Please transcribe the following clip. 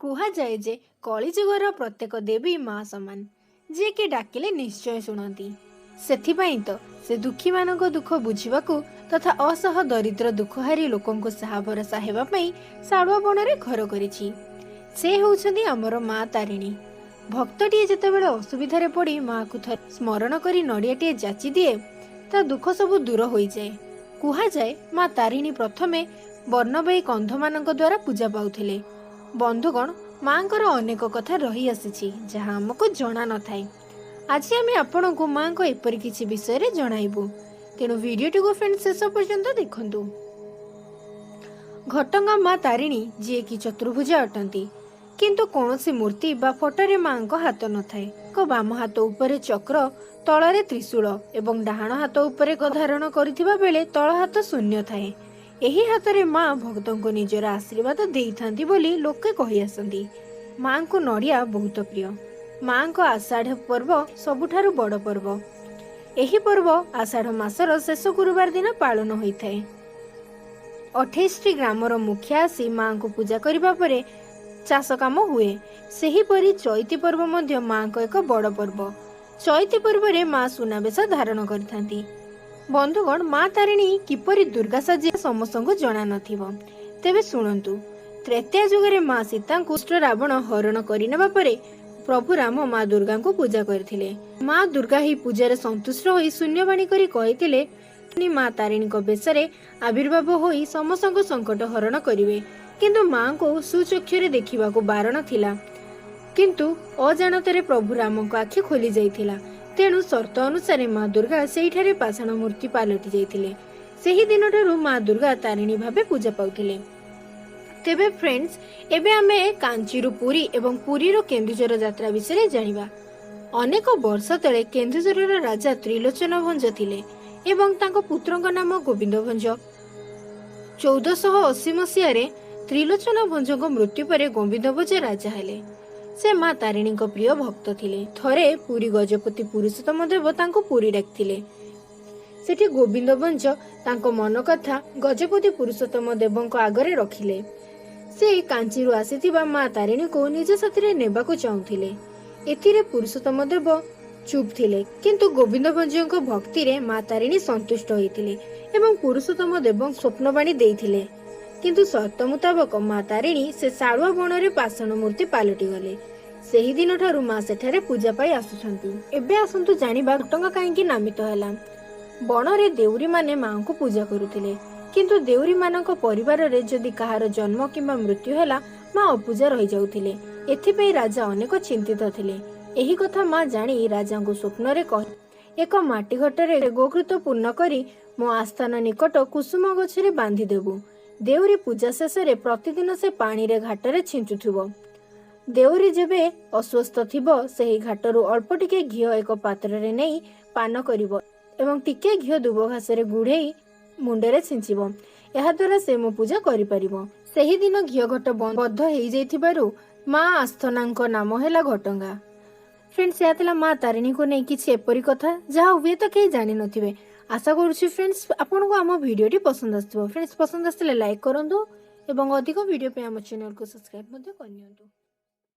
କୁହାଯାଏ ଯେ କଳିଯୁଗର ପ୍ରତ୍ୟେକ ଦେବୀ ମା ସମାନ, ଯିଏକି ଡାକିଲେ ନିଶ୍ଚୟ ଶୁଣନ୍ତି। ସେଥିପାଇଁ ତ ସେ ଦୁଃଖୀମାନଙ୍କ ଦୁଃଖ ବୁଝିବାକୁ ତଥା ଅସହ ଦରିଦ୍ର ଦୁଃଖହାରୀ ଲୋକଙ୍କୁ ସାହା ଭରସା ହେବା ପାଇଁ ଶାଳୁଆ ବଣରେ ଘର କରିଛି। ସେ ହେଉଛନ୍ତି ଆମର ମା ତାରିଣୀ। ଭକ୍ତଟିଏ ଯେତେବେଳେ ଅସୁବିଧାରେ ପଡ଼ି ମାଆକୁ ଥରେ ସ୍ମରଣ କରି ନଡ଼ିଆଟିଏ ଯାଚି ଦିଏ, ତା ଦୁଃଖ ସବୁ ଦୂର ହୋଇଯାଏ। କୁହାଯାଏ ମା ତାରିଣୀ ପ୍ରଥମେ ବର୍ଣ୍ଣବାଇ କନ୍ଧମାନଙ୍କ ଦ୍ୱାରା ପୂଜା ପାଉଥିଲେ। ବନ୍ଧୁଗଣ, ମାଙ୍କର ଅନେକ କଥା ରହିଆସିଛି, ଯାହା ଆମକୁ ଜଣା ନଥାଏ। ଆଜି ଆମେ ଆପଣଙ୍କୁ ମାଙ୍କ ଏପରି କିଛି ବିଷୟରେ ଜଣାଇବୁ, ତେଣୁ ଭିଡ଼ିଓଟିକୁ ଫ୍ରେଣ୍ଡ ଶେଷ ପର୍ଯ୍ୟନ୍ତ ଦେଖନ୍ତୁ। ଘଟଗାଁ ମା ତାରିଣୀ, ଯିଏକି ଚତୁର୍ଭୁଜା ଅଟନ୍ତି, କିନ୍ତୁ କୌଣସି ମୂର୍ତ୍ତି ବା ଫଟୋରେ ମାଙ୍କ ହାତ ନଥାଏ। ଏକ ବାମ ହାତ ଉପରେ ଚକ୍ର, ତଳରେ ତ୍ରିଶୂଳ ଏବଂ ଡାହାଣ ହାତ ଉପରେ ଧାରଣ କରିଥିବା ବେଳେ ତଳ ହାତ ଶୂନ୍ୟ ଥାଏ। ଏହି ହାତରେ ମା ଭକ୍ତଙ୍କୁ ନିଜର ଆଶୀର୍ବାଦ ଦେଇଥାନ୍ତି ବୋଲି ଲୋକେ କହି ଆସନ୍ତି। ମାଙ୍କୁ ନଡ଼ିଆ ବହୁତ ପ୍ରିୟ। ମାଙ୍କ ଆଷାଢ଼ ପର୍ବ ସବୁଠାରୁ ବଡ଼ ପର୍ବ। ଏହି ପର୍ବ ଆଷାଢ଼ ମାସର ଶେଷ ଗୁରୁବାର ଦିନ ପାଳନ ହୋଇଥାଏ। 28ଟି ଗ୍ରାମର ମୁଖିଆ ଆସି ମାଙ୍କୁ ପୂଜା କରିବା ପରେ ଚାଷ କାମ ହୁଏ। ସେହିପରି ଚଇତି ପର୍ବ ମଧ୍ୟ ମାଙ୍କ ଏକ ବଡ଼ ପର୍ବ। ଚଇତି ପର୍ବରେ ମା ସୁନାବେଶ ଧାରଣ କରିଥାନ୍ତି। ବନ୍ଧୁଗଣ, ମା ତାରିଣୀ କିପରି ଦୁର୍ଗା ସାଜି ସମସ୍ତଙ୍କୁ ଜଣା ନଥିବ। ତେବେ ଶୁଣନ୍ତୁ। ତ୍ରେତୟା ଯୁଗରେ ମା ସୀତାଙ୍କୁ ଦୁଷ୍ଟ ରାବଣ ହରଣ କରିନେବା ପରେ ପ୍ରଭୁ ରାମ ମା ଦୁର୍ଗାଙ୍କୁ ପୂଜା କରିଥିଲେ। ମା ଦୁର୍ଗା ଏହି ପୂଜାରେ ସନ୍ତୁଷ୍ଟ ହୋଇ ଶୂନ୍ୟବାଣୀ କରି କହିଥିଲେ, ମା ତାରିଣୀଙ୍କ ବେଶରେ ଆବିର୍ଭାବ ହୋଇ ସମସ୍ତଙ୍କ ସଙ୍କଟ ହରଣ କରିବେ। କିନ୍ତୁ ମାଙ୍କୁ ସୁଚକ୍ଷୁରେ ଦେଖିବାକୁ ବାରଣ ଥିଲା। କିନ୍ତୁ ଅଜାଣତରେ ପ୍ରଭୁ ରାମଙ୍କ ଆଖି ଖୋଲି ଯାଇଥିଲା। ତେଣୁ ସର୍ତ୍ତ ଅନୁସାରେ ମା ଦୁର୍ଗା ସେଇଠାରେ ପାଷାଣ ମୂର୍ତ୍ତି ପାଲଟି ଯାଇଥିଲେ। ସେହି ଦିନଠାରୁ ମା ଦୁର୍ଗା ତାରିଣୀ ଭାବେ ପୂଜା ପାଉଥିଲେ। ତେବେ ଫ୍ରେଣ୍ଡସ୍, ଏବେ ଆମେ କାଞ୍ଚିରୁ ପୁରୀ ଏବଂ ପୁରୀରୁ କେନ୍ଦୁଝର ଯାତ୍ରା ବିଷୟରେ ଜାଣିବା। ଅନେକ ବର୍ଷ ତଳେ କେନ୍ଦୁଝରର ରାଜା ତ୍ରିଲୋଚନ ଭଞ୍ଜ ଥିଲେ ଏବଂ ତାଙ୍କ ପୁତ୍ରଙ୍କ ନାମ ଗୋବିନ୍ଦ ଭଞ୍ଜ। 1480 ମସିହାରେ ତ୍ରିଲୋଚନ ଭଞ୍ଜଙ୍କ ମୃତ୍ୟୁ ପରେ ଗୋବିନ୍ଦ ଭଞ୍ଜ ରାଜା ହେଲେ। ସେ ମା ତାରିଣୀଙ୍କ ପ୍ରିୟ ଭକ୍ତ ଥିଲେ। ଥରେ ପୁରୀ ଗଜପତି ପୁରୁଷୋତ୍ତମ ଦେବ ତାଙ୍କୁ ପୁରୀ ଡାକିଥିଲେ। ସେଠି ଗୋବିନ୍ଦ ଭଞ୍ଜ ତାଙ୍କ ମନ କଥା ଗଜପତି ପୁରୁଷୋତ୍ତମ ଦେବଙ୍କ ଆଗରେ ରଖିଲେ। ସେ କାଞ୍ଚିରୁ ଆସିଥିବା ମା ତାରିଣୀଙ୍କୁ ନିଜ ସାଥିରେ ନେବାକୁ ଚାହୁଁଥିଲେ। ଏଥିରେ ପୁରୁଷୋତ୍ତମ ଦେବ ଚୁପ୍ ଥିଲେ, କିନ୍ତୁ ଗୋବିନ୍ଦ ଭଞ୍ଜଙ୍କ ଭକ୍ତିରେ ମା ତାରିଣୀ ସନ୍ତୁଷ୍ଟ ହୋଇଥିଲେ ଏବଂ ପୁରୁଷୋତ୍ତମ ଦେବଙ୍କୁ ସ୍ୱପ୍ନବାଣୀ ଦେଇଥିଲେ। କିନ୍ତୁ ସର୍ତ୍ତ ମୁତାବକ ମା ତାରିଣୀ ସେ ଶାଳୁଆ ବଣରେ ପାଷାଣ ମୂର୍ତ୍ତି ପାଲଟି ଗଲେ। ସେହି ଦିନଠାରୁ ମା ସେଠାରେ ପୂଜା ପାଇ ଆସୁଛନ୍ତି। ଏବେ ଆସନ୍ତୁ ଜାଣିବା ଘଟଗାଁ କାହିଁକି ନାମିତ ହେଲା। ବଣରେ ଦେଉରୀମାନେ ମାଙ୍କୁ ପୂଜା କରୁଥିଲେ। କିନ୍ତୁ ଦେଉରୀମାନଙ୍କ ପରିବାରରେ ଯଦି କାହାର ଜନ୍ମ କିମ୍ବା ମୃତ୍ୟୁ ହେଲା, ମା ଅପୂଜା ରହିଯାଉଥିଲେ। ଏଥିପାଇଁ ରାଜା ଅନେକ ଚିନ୍ତିତ ଥିଲେ। ଏହି କଥା ମା ଜାଣି ରାଜାଙ୍କୁ ସ୍ୱପ୍ନରେ କହି ଏକ ମାଟି ଘଟରେ ଗୋଘୃତ ପୂର୍ଣ୍ଣ କରି ମୋ ଆସ୍ଥାନ ନିକଟ କୁସୁମ ଗଛରେ ବାନ୍ଧି ଦେବୁ। ଦେଉରୀ ପୂଜା ଶେଷରେ ପ୍ରତିଦିନ ସେ ପାଣିରେ ଘାଟରେ ଛିଞ୍ଚୁଥିବ। ଦେଉରୀ ଯେବେ ଅସ୍ୱସ୍ଥ ଥିବ, ସେହି ଘାଟରୁ ଅଳ୍ପ ଟିକେ ଘିଅ ଏକ ପାତ୍ରରେ ନେଇ ପାନ କରିବ ଏବଂ ଟିକେ ଘିଅ ଦୁବ ଘାସରେ ଗୁଢ଼େଇ ମୁଣ୍ଡରେ ଛିଞ୍ଚିବ। ଏହାଦ୍ୱାରା ସେ ମୋ ପୂଜା କରିପାରିବ। ସେହିଦିନ ଘିଅ ଘଟ ବଦ୍ଧ ହେଇଯାଇଥିବାରୁ ମା ଆସ୍ଥନାଙ୍କ ନାମ ହେଲା ଘଟଗାଁ। ଫ୍ରେଣ୍ଡସ୍, ଏହା ଥିଲା ମା ତାରିଣୀକୁ ନେଇ କିଛି ଏପରି କଥା, ଯାହା ହୁଏତ କେହି ଜାଣିନଥିବେ। ଆଶା କରୁଛି ଫ୍ରେଣ୍ଡସ୍, ଆପଣଙ୍କୁ ଆମ ଭିଡ଼ିଓଟି ପସନ୍ଦ ଆସିଥିବ। ଫ୍ରେଣ୍ଡସ୍, ପସନ୍ଦ ଆସିଲେ ଲାଇକ୍ କରନ୍ତୁ ଏବଂ ଅଧିକ ଭିଡ଼ିଓ ପାଇଁ ଆମ ଚ୍ୟାନେଲକୁ ସବସ୍କ୍ରାଇବ୍ ମଧ୍ୟ କରିନିଅନ୍ତୁ।